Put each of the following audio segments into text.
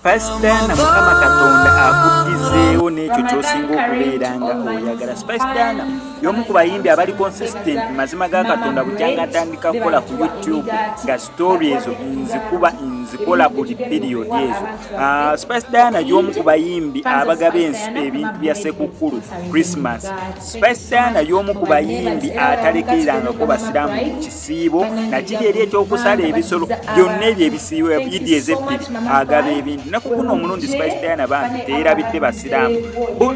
Spice Diana, Mukama Katonda akuddizeewo n'ekyo ky'osinga okubeera nga oyagala. Spice Diana y'omu ku bayimbi abali consistent. Mazima ga Katonda, bukyanga atandika kukola ku YouTube nga story ezo nzikuba nzikola buli period ezo. Spice Diana y'omu ku bayimbi abagaba ebintu bya Sekukkulu, Christmas. Spice Diana y'omu ku bayimbi atalekererangako basiraamu ku kisiibo nakiri eri ekyokusala ebisolo byonna ebyo ebisiibo, Idi ezebbiri agaba ebintu. Nakukuno omulundi Spice Diana bambi teyerabidde basiraamu.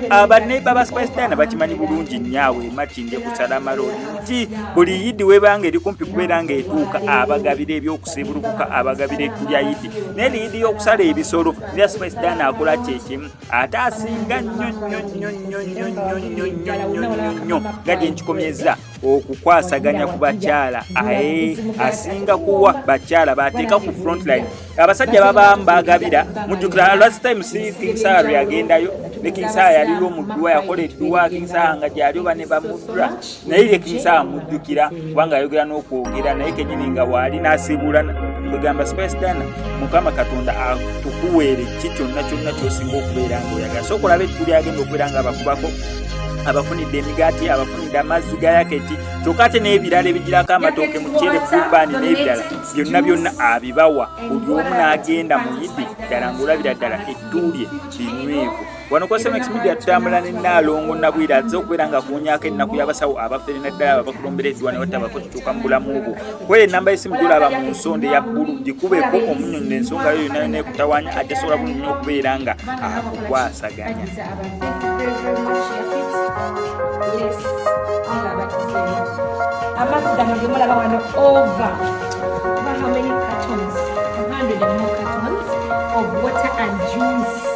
Abaneiba ba Spice Diana bakimanyi bulungi nnyo Makindye ku Salama Road nti buli Yidi webanga eri kumpi kubeera ng'etuuka, abagabira ebyokusiibulukuka, abagabira ettu lya Yidi. Naye Yidi y'okusala ebisolo era Spice Diana akola kyekimu, ate asinga nnyo nnyo nnyo nnyo nnyo nnyo nnyo nnyo nnyo nnyo nnyo nga gye nkikomyeza okukwasaganya ku bakyala. Aye asinga kuwa bakyala, bateeka ku frontline. Abasajja babaamu bagabira. Mujjukira last time si King Saha lwe yagendayo, ne King Saha yaliwo mu dduwa, yakola edduwa King Saha nga gyali oba ne bamudra, naye ye King Saha mujjukira kubanga ayogera n'okwogera naye kenyini nga waali n'asiibula. Kwegamba Spice Diana, Mukama Katonda atukuweere ki kyonna kyonna ky'osinga okubeera nga oyagala. So okulaba ettu lyagenda okubeera nga abakubako, abafunidde emigaati, abafunidde amazzi ga yaketi, kyokka ate n'ebirala ebigirako amatooke, muceere, fubaani n'ebirala byonna byonna abibawa buli omu n'agenda mu Yidi ddala ng'olabira ddala ettuulye linywevu. Wano ku SMX Media tutambula ne Nnaalongo Nabwira, azze okubeera nga kuwonyaako ennaku y'abasawo abafere, naddala abo abakulombera edduwa ne batabako kituuka mu bulamu bwo. Kwera ennamba y'essimu gy'olaba mu nsonda eya bbulu, gikubeko omunyonyola ensonga yo yonna yonna ekutawaanya, ajja sobola bulungi nnyo okubeera nga akukwasaganya. Amazzi gano gemulaba wano, over how many cartons, 100 and more cartons of water and juice.